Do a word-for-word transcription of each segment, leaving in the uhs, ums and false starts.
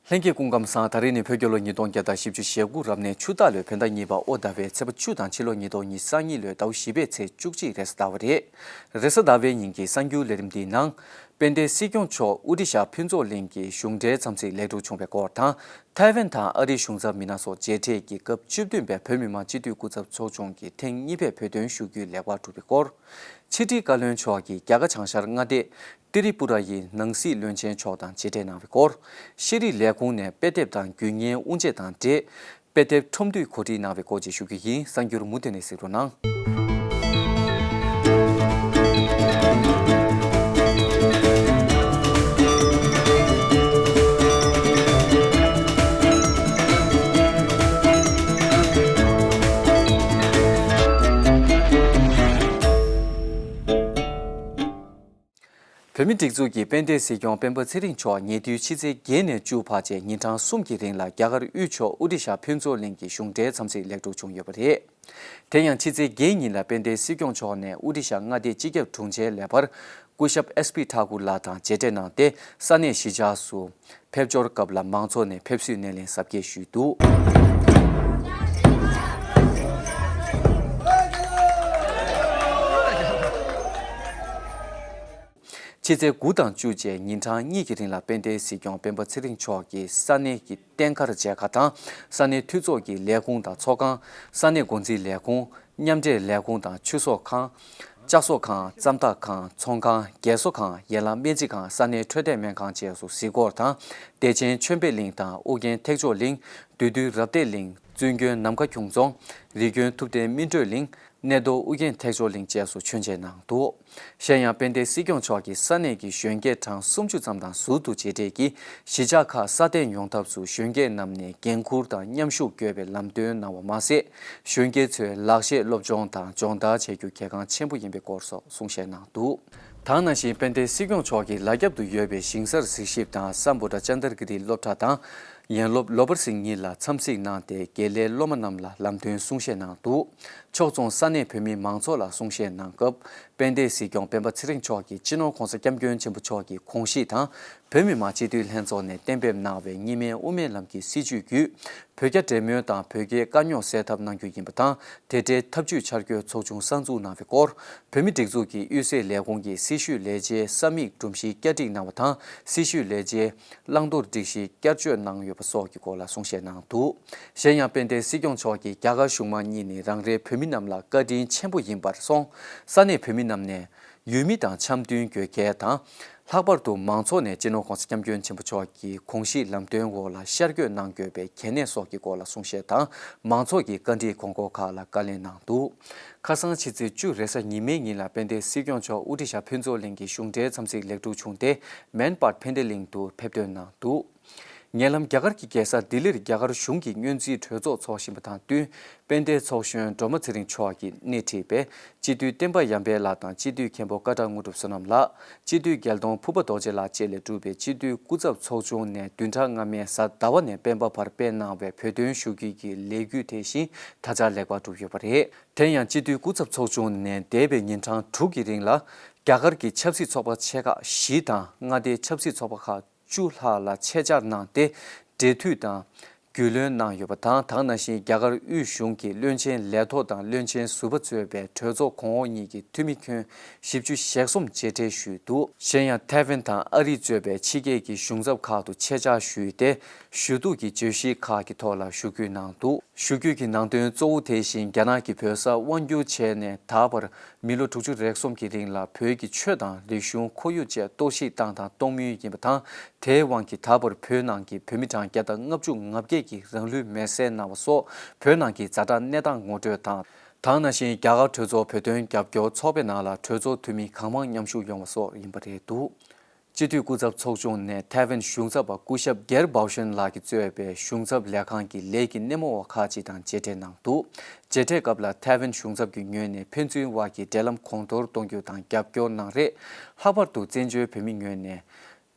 ལྷན་རྒྱས་སྐུ་ཁམས་བཟང་། ད་རེས་ནི་བོད་རྒྱལ་ལོ་ཉིས་སྟོང་བརྒྱ་དང་བཞི་བཅུ་ཞེ་དགུ་རབ་གནས་ཆུ་སྟག་ལོའི་བོད་ཟླ་གཉིས་པ་དབོ་ཟླ་བའི་ཚེས་པ་བཅུ་དང་ཕྱི་ལོ་ཉིས་སྟོང་ཉི་ཤུ་རྩ་གཉིས་ལོའི་ཟླ་བ་བཞི་པའི་ཚེས་བཅུ་གཅིག་རེས་གཟའ་ཟླ་བ་རེད། རེས་གཟའ་ཟླ་བའི་ཉིན་གྱི་གསར་འགྱུར་ལས་རིམ་འདིའི་ནང་། དཔལ་ལྡན་སྲིད་སྐྱོང་མཆོག་ཨོ་ཏི་ཤ་ཕུན་ཚོགས་གླིང་གི་གཞུང་འབྲེལ་འཚམས་གཟིགས་ལེགས་གྲུབ་བྱུང་བའི་སྐོར་དང་། ཐའེ་ཝན་དང་ཨ་རིའི་གཞུང་ཚབ་མི་སྣ་སོགས་མཇལ་འཕྲད་ཀྱིས་སྐབས་བཅུ་བདུན་པའི་བོད་མི་མང་སྤྱི་འཐུས་སྐུ་ཚབ་ཚོགས་ཆུང་གི་ཐེངས་གཉིས་པའི་བོད་དོན་ཞུ་སྐུལ་ལེགས་པར་གྲུབ་པའི་སྐོར། ཕྱི་དྲིལ་བཀའ་བློན་མཆོག་གིས་རྒྱ་གར་བྱང་ཤར་མངའ་སྡེ་ཏི་རི་པུ་ར་ཡི་ནང་སྲིད་བློན་ཆེན་མཆོག་དང་མཇལ་འཕྲད་གནང་བའི་སྐོར། ཤེས་རིག་ལས་ཁུངས་ནས་དཔེ་དེབ་དང་རྒྱུན་གཉེར་དབུ་འབྱེད་དང་འབྲེལ། དཔེ་དེབ་ཁྲོམ་འདུས་གོ་སྒྲིག་གནང་བའི་སྐོར་བཅས་ཞུ་རྒྱུ་ཡིན། གསར་འགྱུར་མུ་མཐུད་ནས་གཟིགས་རོགས་གནང་། བོད་མིའི་སྒྲིག་འཛུགས་ཀྱི་དཔལ་ལྡན་སྲིད་སྐྱོང་སྤེན་པ་ཚེ་རིང་མཆོག་ཉེ་དུས་ཕྱི་ཚེས་བརྒྱད་ནས་བཅུ་བར་བཅས་ཉིན་གྲངས་གསུམ་གྱི་རིང་ལ་རྒྱ་གར་དབུས་ཕྱོགས་ཨོ་ཏི་ཤ་ཕུན་ཚོགས་གླིང་གི་གཞུང་འབྲེལ་འཚམས་གཟིགས་ལེགས་གྲུབ་བྱུང་ཡོད་པ་རེད། དེ་ཡང་ཕྱི་ཚེས་བརྒྱད་ཉིན་ལ་དཔལ་ལྡན་སྲིད་སྐྱོང་མཆོག་ནས་ཨོ་ཏི་ཤ་མངའ་སྡེའི་སྤྱི་ཁྱབ་དྲུང་ཆེ་ལས་འཕར་སྐུ་ཞབས་ཨེས་པི་ཐ་ཀུར་ལགས་དང་མཇལ་འཕྲད་གནང་སྟེ། ས་གནས་གཞིས་ཆགས་སུ་ཕེབས་འབྱོར་སྐབས་ལ་མང་ཚོགས་ནས་ཕེབས་བསུའི་སྣེ་ལེན་གཟབ་རྒྱས་ཞུས་འདུག། ཕྱི་ཚེས་དགུ་དང་བཅུ་བཅས་ཉིན་གྲངས་གཉིས་ཀྱི་རིང་ལ་དཔལ་ལྡན་སྲིད་སྐྱོང་སྤེན་པ་ཚེ་རིང་མཆོག་གིས་ས་གནས་ཀྱི་རྟེན་མཁར་མཇལ་ཁ་དང་། ས་གནས་འཐུས་ཚོགས་ཀྱི་ལས་ཁུངས་དང་ཚོགས་ཁང་། ས་གནས་འགོ་འཛིན་ལས་ཁུངས། མཉམ་འབྲེལ་ལས་ཁུངས་དང་ཆོས་ཚོགས་ཁང་། བཅའ་སོ་ཁང་། རྩམ་འཐག་ཁང་། ཚོང་ཁང་། རྒས་གསོ་ཁང་། ཡན་ལག་སྨན་རྩིས་ཁང་། ས་གནས་འཕྲོད་བསྟེན་སྨན་ཁང་བཅས་སུ་གཟིགས་སྐོར་དང་། བདེ་ཆེན་ཆོས་འཕེལ་གླིང་དང་ཨོ་རྒྱན་ཐེག་མཆོག་གླིང་། བདུད་འདུལ་རབ་བརྟན་གླིང་། བཙུན་དགོན་ནམ་མཁའ་ཁྱུང་རྫོང་། རི་དགོན་ཐུབ་བསྟན་སྨིན་གྲོལ་གླིང་། སྣེ་རྡོ་ཨུ་རྒྱན་ཐེག་མཆོག་གླིང་བཅས་སུ་མཆོད་མཇལ་གནང་འདུག། གཞན་ཡང་དཔལ་ལྡན་སྲིད་སྐྱོང་མཆོག་གིས་ས་གནས་ཀྱི་གཞོན་སྐྱེས་གྲངས་སུམ་ཅུ་ཙམ་དང་ཟུར་དུ་མཇལ་འཕྲད་ཀྱིས་གཞིས་ཆགས་ཁག་སྲ་བརྟན་ཡོང་ཐབས་སུ་གཞོན་སྐྱེས་རྣམས་ནས་འགན་འཁུར་དང་མཉམ་ཞུགས་དགོས་པའི་ལམ་སྟོན་གནང་བ་མ་ཟད། གཞོན་སྐྱེས་ཚོས་ལག་ཤེས་སློབ་སྦྱོང་དང་སྦྱོང་བརྡར་བྱེད་རྒྱུ་གལ་འགངས་ཆེན་པོ་ཡིན་པའི་སྐོར་སོགས་གསུང་བཤད་གནང་འདུག། ད་ག་ནང་བཞིན་དཔལ་ལྡན་སྲིད་སྐྱོང་མཆོག་གིས་ལ་རྒྱབ་ཏུ་ཡོད་པའི་ཞིང་སར་གཟིགས་ཞིབ་དང་སམ་བྷོ་ཊ་ཅན་དར་གི་རི་སློབ་གྲྭ་དང་། ཡན་སློབ་ལོ་པར་སིང་གཉིས་ལ་འཚམས་གཟིགས་གནང་སྟེ་དགེ་ལས་སློབ་མ་རྣམས་ལ་ལམ་སྟོན་གསུང་བཤད་གནང་འདུག། ཕྱོགས་མཚུངས་ས་གནས་བོད་མི་མང་ཚོགས་ལ་གསུང་བཤད་གནང་སྐབས། དཔལ་ལྡན་སྲིད་སྐྱོང་སྤེན་པ་ཚེ་རིང་མཆོག་གིས་སྤྱི་ནོར་༸གོང་ས་༸སྐྱབས་མགོན་ཆེན་པོ་མཆོག་གི་དགོངས་གཞི་དང་། བོད་མི་མང་སྤྱི་འཐུས་ལྷན་ཚོགས་ནས་གཏན་འབེབས་གནང་བའི་གཉིས་སྨན་དབུ་མའི་ལམ་གྱི་སྲིད་བྱུས་བརྒྱུད། བོད་རྒྱ་འབྲེལ་མོལ་དང་བོད་རྒྱའི་དཀའ་རྙོག་སེལ་ཐབས་གནང་རྒྱུ་ཡིན་པ་དང་། དེ་འབྲེལ་འཐབ་ཇུས་འཆར་འགོད་ཚོགས་ཆུང་གསར་འཛུགས་གནང་བའི་སྐོར། བོད་མིའི་སྒྲིག་འཛུགས་ཀྱི་དབུས་སའི་ལས་ཁུངས་ཀྱི་སྲི་ཞུའི་ལས་བྱའི་ས་མིག་སྒྲོམ་གཞི་བསྐྱར་སྒྲིག་གནང་བ་དང་། སྲི་ཞུའི་ལས་བྱའི་བླང་དོར་སྒྲིག་གཞི་བསྐྱར་བཅོས་གནང་ཡོད་པ་སོགས་ཀྱི་སྐོར་ལ་གསུང་བཤད་གནང་འདུག། གཞན་ཡང་དཔལ་ལྡན་སྲིད་སྐྱོང་མཆོག་གིས་རྒྱ་གར་གཞུང་མང་གཉིས་ནི་རང་རེའི་བོད་མི་རྣམས་ལ་བཀའ་དྲིན་ཆེན་པོ་ཡིན་པར་སོང་། ས་གནས་བོད་མི་རྣམས་ནས་ཡུལ་མི་དང་འཆམ་མཐུན་དགོས་གལ་དང་། ལྷག་པར་དུ་མང་ཚོགས་ནས་སྤྱི་ནོར་༸གོང་ས་༸སྐྱབས་མགོན་ཆེན་པོ་མཆོག་གི་དགོངས་གཞི་ལམ་སྟོན་འོག་ལ་ཤར་བསྐྱོད་གནང་དགོས་པའི་གལ་གནད་སོགས་ཀྱི་སྐོར་ལ་གསུང་བཤད་དང་། མང་ཚོགས་ཀྱི་བཀའ་འདྲིའི་དགོངས་སྐོར་ཁག་ལ་བཀའ་ལན་གནང་འདུག། ཁ་སང་ཕྱི་ཚེས་བཅུ་རེས་གཟའ་ཉི་མའི་ཉིན་ལ་དཔལ་ལྡན་སྲིད་སྐྱོང་མཆོག་ཨོ་ཏི་ཤ་ཕུན་ཚོགས་གླིང་གི་གཞུང་འབྲེལ་འཚམས་གཟིགས་ལེགས་གྲུབ་བྱུང་སྟེ། མན་པཱར་ཕན་ཏེ་གླིང་དུ་ཕེབས་ཐོན་གནང་འདུག། ཉེ་ལམ་རྒྱ་གར་གྱི་རྒྱལ་ས་ལྡི་ལིར་རྒྱ་གར་གཞུང་གི་སྔོན་རྩིས་གྲོས་ཚོགས་འཚོགས་བཞིན་པ་དང་བསྟུན། དཔལ་ལྡན་ཚོགས་གཞོན་སྒྲོལ་མ་ཚེ་རིང་མཆོག་གིས་སྣེ་ཁྲིད་པའི་སྤྱི་འཐུས་བསྟན་པ་ཡར་འཕེལ་ལགས་དང་སྤྱི་འཐུས་མཁན་པོ་ཀ་ཊ་དངོས་གྲུབ་བསོད་ནམས་ལགས། སྤྱི་འཐུས་རྒྱལ་གདོང་ཕུར་པ་རྡོ་རྗེ་ལགས་བཅས་ལས་གྲུབ་པའི་སྤྱི་འཐུས་སྐུ་ཚབ་ཚོགས་ཆུང་ནས་བདུན་ཕྲག་སྔ་མའི་གཟའ་ཟླ་བ་ནས་སྤེན་པ་བར་སྤེལ་གནང་བའི་བོད་དོན་ཞུ་སྐུལ་གྱི་ལས་འགུལ་དེ་བཞིན་ད་ཆ་ལེགས་པར་གྲུབ་ཡོད་པ་རེད། དེ་ཡང་སྤྱི་འཐུས་སྐུ་ཚབ་ཚོགས་ཆུང་ནས་འདས་པའི་ཉིན་གྲངས་དྲུག་གི་རིང་ལ་རྒྱ་གར་གྱི་ཆབ་སྲིད་ཚོགས་པ་ཆེ་ཁག་བཞི་དང་མངའ་སྡེའི་ཆབ་སྲིད་ཚོགས་པ་ཁག་བཅུ་ལྷག་ལ་ཆེད་བཅར་གནང་སྟེ། འབྲེལ་མཐུད་དང་རྒྱུས་ལོན་གནང་ཡོད་པ་དང་། ད་ག་ནང་བཞིན་རྒྱ་གར་དབུས་གཞུང་གི་བློན་ཆེན་ལས་ཐོག་དང་བློན་ཆེན་ཟུར་པ་གཙོས་པའི་གྲོས་ཚོགས་གོང་འོག་གཉིས་ཀྱི་འཐུས་མི་ཁྱོན་བཞི་བཅུ་ཞེ་གསུམ་མཇལ་འཕྲད་ཞུས་འདུག། གཞན་ཡང་ཐའེ་ཝན་དང་ཨ་རི་གཙོས་པའི་ཕྱི་རྒྱལ་གྱི་གཞུང་ཚབ་ཁག་ཏུ་ཆེད་བཅར་ཞུས་ཏེ། ཞུ་གཏུག་གི་བརྗོད་གཞི་ཁག་གི་ཐོག་ལ་ཞུ་སྐུལ་གནང་འདུག། ཞུ་སྐུལ་གྱི་ནང་དོན་གཙོ་བོ་དེ་བཞིན་རྒྱ་ནག་གིས་བོད་ས་དབང་བསྒྱུར་བྱས་ནས་ད་བར་མི་ལོ་དྲུག་ཅུ་རེ་གསུམ་གྱི་རིང་ལ་བོད་ཀྱི་ཆོས་དང་རིག་གཞུང་ཁོར་ཡུག་བཅས་གཏོར་བཤིག་བཏང་དང་གཏོང་མུས་ཡིན་པ་དང་། དེའི་དབང་གིས་ད་བར་བོད་ནང་གི་བོད་མི་གྲངས་བརྒྱ་དང་ལྔ་བཅུ་ང་བརྒྱད་ཀྱིས་རང་ལུས་མེར་སྲེག་གནང་བ་སོགས་བོད་ནང་གི་ཛ་དྲག་གནས་སྟངས་ངོ་སྤྲོད་དང་། ད་ག་ནང་བཞིན་རྒྱ་གར་གྲོས་ཚོགས་བོད་དོན་རྒྱབ་སྐྱོར་ཚོགས་པའི་ནང་ལ་གྲོས་ཚོགས་འཐུས་མི་གང་མང་མཉམ་ཞུགས་ཡོང་བ་སོགས་ཡིན་པ་རེད་འདུག། སྤྱི་འཐུས་སྐུ་ཚབ་ཚོགས་ཆུང་ནས་ཐའེ་ཝན་གཞུང་ཚབ་པ་སྐུ་ཞབས་སྒེར་བའོ་ཤན་ལགས་ཀྱིས་གཙོས་པའི་གཞུང་ཚབ་ལས་ཁང་གི་ལས་ཀྱི་སྣེ་མོ་བ་ཁག་ཅིག་དང་མཇལ་འཕྲད་གནང་འདུག། མཇལ་འཕྲད་སྐབས་ལ་ཐའེ་ཝན་གཞུང་ཚབ་ཀྱི་ངོས་ནས་ཕན་ཚུན་དབར་གྱི་འབྲེལ་ལམ་གོང་མཐོར་གཏོང་རྒྱུ་དང་རྒྱབ་སྐྱོར་གནང་རེས། ལྷག་པར་དུ་བཙན་བྱོལ་བོད་མི་ངོས་ནས་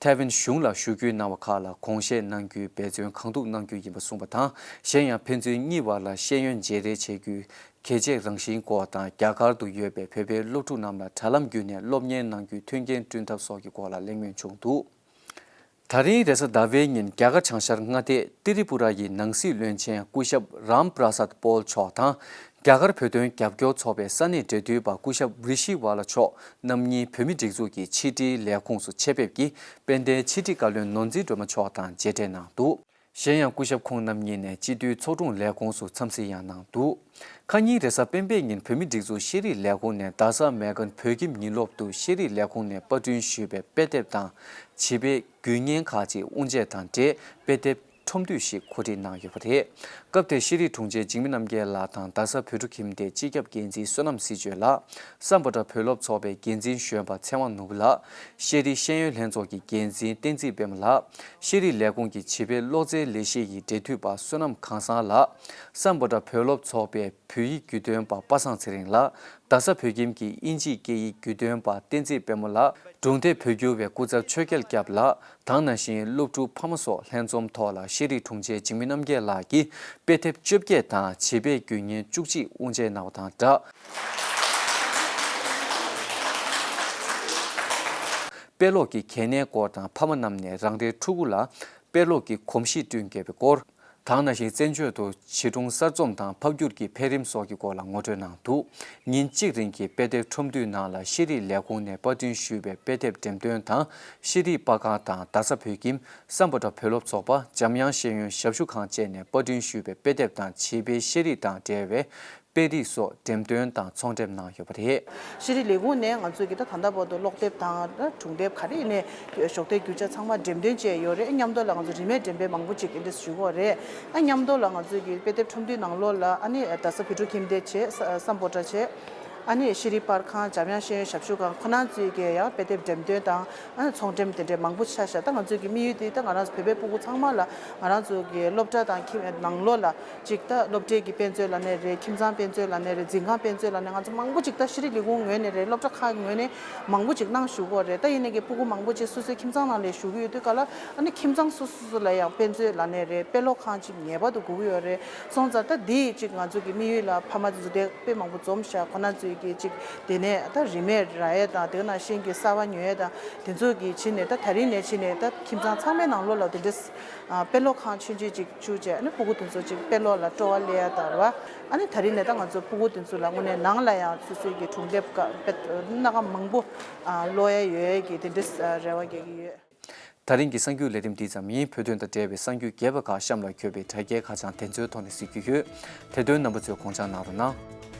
ཐའེ་ཝན་གཞུང་ལ་ཞུ་སྐུལ་གནང་བ་ཁག་ལ་དགོངས་བཞེས་གནང་རྒྱུའི་འབད་བརྩོན་གང་ཐུབ་གནང་རྒྱུ་ཡིན་པ་གསུངས་པ་དང་། གཞན་ཡང་ཕན་ཚུན་གཉིས་བར་ལ་ཤེས་ཡོན་བརྗེ་རེས་བྱེད་རྒྱུའི་གལ་ཆེ་རང་བཞིན་སྐོར་དང་། རྒྱ་གར་དུ་ཡོད་པའི་བོད་པའི་སློབ་ཕྲུག་རྣམས་ལ་དྲ་ལམ་བརྒྱུད་ནས་སློབ་གཉེར་གནང་རྒྱུའི་མཐུན་རྐྱེན་བསྐྲུན་ཐབས་སོགས་ཀྱི་སྐོར་ལ་གླེང་མོལ་བྱུང་འདུག། ད་རིང་རེས་གཟའ་ཟླ་བའི་ཉིན་རྒྱ་གར་བྱང་ཤར་མངའ་སྡེ་ཏི་རི་པུ་ར་ཡི་ནང་སྲིད་བློན་ཆེན་སྐུ་ཞབས་རམ་པྲ་སཱད་པོལ་མཆོག་དང་། རྒྱ་གར་བོད་དོན་རྒྱབ་སྐྱོར་ཚོགས་པའི་ས་གནས་འབྲེལ་མཐུད་པ་སྐུ་ཞབས་རི་ཤི་ཝ་ལ་མཆོག་རྣམ་གཉིས་བོད་མིའི་སྒྲིག་འཛུགས་ཀྱི་ཕྱི་དྲིལ་ལས་ཁུངས་སུ་ཆེད་ཕེབས་ཀྱིས་དཔལ་ལྡན་ཕྱི་དྲིལ་བཀའ་བློན་ནོར་འཛིན་སྒྲོལ་མ་མཆོག་དང་མཇལ་འཕྲད་གནང་འདུག་གཞན་ཡང་སྐུ་ཞབས་ཁོང་རྣམ་གཉིས་ནས་སྤྱི་འཐུས་ཚོགས་དྲུང་ལས་ཁུངས་སུ་འཚམས་གཟིགས་ཡང་གནང་འདུག་ཁ་ཉིན་རེས་གཟའ་སྤེན་པའི་ཉིན་བོད་མིའི་སྒྲིག་འཛུགས་ཤེས་རིག་ལས་ཁུངས་ནས་རྡ་ས་མེག་གྷན་བོད་ཁྱིམ་ཉིན་སློབ་ཏུ་ཤེས་རིག་ལས་ཁུངས་ནས་པར་སྐྲུན་ཞུས་པའི་དཔེ་དེབ་དང་བྱིས་པའི་རྒྱུད་བརྙན་ཁག་ཅིག་དབུ་འབྱེད་དང་འབྲེལ་དཔེ་དེབ་ཁྲོམ་འདུས་ཤིག་གོ་སྒྲིག་གནང་ཡོད་པ་རེད། སྐབས་དེར་ཤེས་རིག་དྲུང་ཆེ་འཇིགས་མེད་རྣམ་རྒྱལ་ལགས་དང་རྡ་ས་བོད་ཕྲུག་ཁྱིམ་སྡེའི་སྤྱི་ཁྱབ་འགན་འཛིན་བསོད་ནམས་སྲིད་གཅོད་ལགས། སམ་བྷོ་ཊ་བོད་སློབ་ཚོགས་པའི་འགན་འཛིན་གཞོན་པ་ཚེ་དབང་ནོར་བུ་ལགས། ཤེས་རིག་ཤེས་ཡོན་ལྷན་ཚོགས་ཀྱི་འགན་འཛིན་བསྟན་འཛིན་པད་མ་ལགས། ཤེས་རིག་ལས་ཁུངས་ཀྱི་བྱིས་པའི་ཀློག་རྩལ་ལས་གཞི་ཡི་འབྲེལ་མཐུད་པ་བསོད་ནམས་གང་བཟང་ལགས། སམ་བྷོ་ཊ་བོད་སློབ་ཚོགས་པའི་བོད་ཡིག་བརྒྱུད་སྟོན་པ་པ་སངས་ཚེ་རིང་ལགས། རྡ་ས་བོད་ཁྱིམ་གྱི་དབྱིན་ཇིའི་སྐད་ཡིག་བརྒྱུད་སྟོན་པ་བསྟན་འཛིན་པད་མ་ལགས། གྲོང་སྡེ་བོད་འགྱུར་བའི་སྐུ་ཚབ་ཆོས་རྒྱལ་སྐྱབས་ལགས། དེ་ནང་བཞིན་སློབ་ཕྲུག་ཕ་མ་སོགས་ལྷན་འཛོམས་ཐོག་ལ་ཤེས་རིག་དྲུང་ཆེ་འཇིགས་མེད་རྣམ་རྒྱལ་ལགས་ཀྱིས་དཔེ་དེབ་བཅོ་བརྒྱད་དང་བྱིས་པའི་རྒྱུད་བརྙན་བཅུ་གཅིག་དབུ་འབྱེད་གནང་བ་དང་སྦྲགས། དཔེ་ཀློག་གི་གལ་གནད་སྐོར་དང་ཕ་མ་རྣམས་ནས་རང་རེའི་ཕྲུ་གུ་ལ་དཔེ་ཀློག་གི་གོམས་གཤིས་བསྐྲུན་དགོས་པའི་སྐོར། དེ་ནང་བཞིན་བཙན་བྱོལ་དུ་བྱིས་སྒྲུང་གསར་རྩོམ་དང་ཕབ་བསྒྱུར་གྱི་འཕེལ་རིམ་སོགས་ཀྱི་སྐོར་ལ་ངོ་སྤྲོད་གནང་འདུག་ཉིན་གཅིག་རིང་གི་དཔེ་དེབ་ཁྲོམ་འདུའི་ནང་ལ་ཤེས་རིག་ལས་ཁུངས་ནས་པར་སྐྲུན་ཞུས་པའི་དཔེ་དེབ་འགྲེམས་སྟོན་དང་ཤེས་རིག་པར་ཁང་དང་རྡ་ས་བོད་ཁྱིམ། སམ་བྷོ་ཊ་བོད་སློབ་ཚོགས་པ། འཇམ་དབྱངས་ཤེས་ཡོན་ཞབས་ཞུ་ཁང་བཅས་ནས་པར་སྐྲུན་ཞུས་པའི་དཔེ་དེབ་དང་བྱིས་པའི་ཤེས་རིག་དང་འབྲེལ་བའི་དཔེ་རིས་སོགས་འགྲེམས་སྟོན་དང་ཚོང་འགྲེམས་གནང་ཡོད་པ་རེད། ཤེས་རིག་ལས་ཁུངས་ནས་ང་ཚོས་ཀྱི་ད་ད་ལྟ་བར་དུ་ཀློག་དེབ་དང་སྒྲུང་དེབ་ག་རེ་ཡིན་ནའི་ཞོགས་ལྟའི་རྒྱུ་ཆ་ཚང་མ་འགྲེམས་སྟོན་བྱས་ཡོད་རེད། མཉམ་དུ་ལ་ང་ཚོ་རིན་མེད་འགྲེམས་སྤེལ་མང་པོ་ཅིག་འདི་འདྲ་ཞུ་གི་ཡོད་རེད། ཨ་མཉམ་དུ་ལ་ང་ཚོས་ཀྱི་དཔེ་དེབ་ཁྲོམ་འདུའི་ནང་ལོགས་ལ་ཨ་ནི་རྡ་ས་བོད་ཕྲུག་ཁྱིམ་སྡེ་བྱས། ས་སམ་བྷོ་ཊ་བྱས། ཨ་ནི་ཤེས་རིག་པར་ཁང་། འཇམ་དབྱངས་ཤེས་ཡོན་ཞབས་ཞུ་ཁང་ཁོ་ན་ཚོས་ཀྱི་ཡང་དཔེ་དེབ་འགྲེམས་སྟོན་དང་ཨ་ནི་ཚོང་འགྲེམས་དེ་འདྲའི་མང་པོ་ཆགས་ཤག་ད་ང་ཚོས་ཀྱི་དམིགས་ཡུལ་དེ་ད་ང་རང་ཚོ་བོད་པའི་སྤུ་གུ་ཚང་མ་ལ་ང་རང་ཚོ་གི་སློབ་གྲྭ་དང་ཁྱིམ་ནང་ལོགས་ལ་ཅིག་ད་སློབ་གྲྭའི་གི་དཔེ་མཛོད་ལབ་ནའི་རེད། ཁྱིམ་ཚང་དཔེ་མཛོད་ལབ་ནའི་རེད། འཛིན་ཁང་དཔེ་མཛོད་ལབ་ནའི་ང་ཚོ་མང་པོ་ཅིག་ད་ཤེས་རིག་ལས་ཁུངས་ངོས་ནས་རེད། སློབ་གྲྭ་ཁག་ངོས་ནས་མང་པོ་ཅིག་གནང་བཞུགས་ཀྱི་ཡོད་རེད། ད་ཡིན་ནའི་གི་སྤུ་གུ་མང་པོ་ཅིག་སོ་སོའི་ཁྱིམ་ཚང་ནང་ལ་བཞུགས་ཀྱི་ཡོད་དུས་ག་ལ་ཨ་ནི་ཁྱིམ་ཚང་སོ་སོ་སོ་ལ་ཡང་དཔེ་མཛོད་ལབ་ནའི་རེད། དཔེ་ཀློག་ཁང་ཅིག་ངེས་པར་དུ་དགོས་ཀྱི་ཡོད་རེད། སོང་ཙང་ད་འདི་ཅིག་ང་ཚོ་གི་དམིགས་ཡུལ་ལ་ཕ་མ་ཚོ་དེ་དཔེ་མང་པོ་འཛོམས་ཤག་ཁོ་ན་ཚོས་ཀྱི་ཅིག་དེ་ནས་ད་རིན་མེད་རག་ཡས་དང་དེ་ནང་བཞིན་གྱི་གསར་པ་ཉོ་ཡས་དང་དེ་ཚོ་གི་ཕྱིན་ནས་ད་ད་རིང་ནས་ཕྱིན་ནས་ད་ཁྱིམ་ཚང་ཚང་མའི་ནང་ལོགས་ལ་དེ་འདྲས་དཔེ་ཀློག་ཁང་ཆུང་ཆུང་ཅིག་བཙུགས་བྱས་ཨ་ནི་སྤུ་གུ་དེ་ཚོ་ཅིག་དཔེ་ཀློག་ལ་སྤྲོ་བ་སླེབས་ཡ་དང་རེད་བ། ཨ་ནི་ད་རིང་ནས་ད་ང་ཚོ་སྤུ་གུ་དེ་ཚོ་ལ་དངོས་གནས་ནང་ལ་ཡང་སོ་སོའི་གི་སྒྲུང་དེབ་སྣ་ཁ་མང་པོ་ཀློག་ཡ་ཡོད་ཡ་གི་དེ་འདྲས་རེ་བ་རྒྱག་གི་ཡོད། ད་རིང་གི་གསར་འགྱུར་ལས་རིམ་འདི་ཙམ་ཡིན། བོད་དོན་དང་འབྲེལ་བའི་གསར་འགྱུར་རྒྱས་པ་ཁག་གཤམ་ལ་འཁོད་པའི་དྲ་རྒྱའི་ཁ་བྱང་དེ་ཚོའི་ཐོག་ནས་གཟིགས་རྒྱུ་ཡོད། དེ་དོན་རྣམ་པ་ཚོས་དགོངས་འཇགས་གནང་རོགས་གནང་།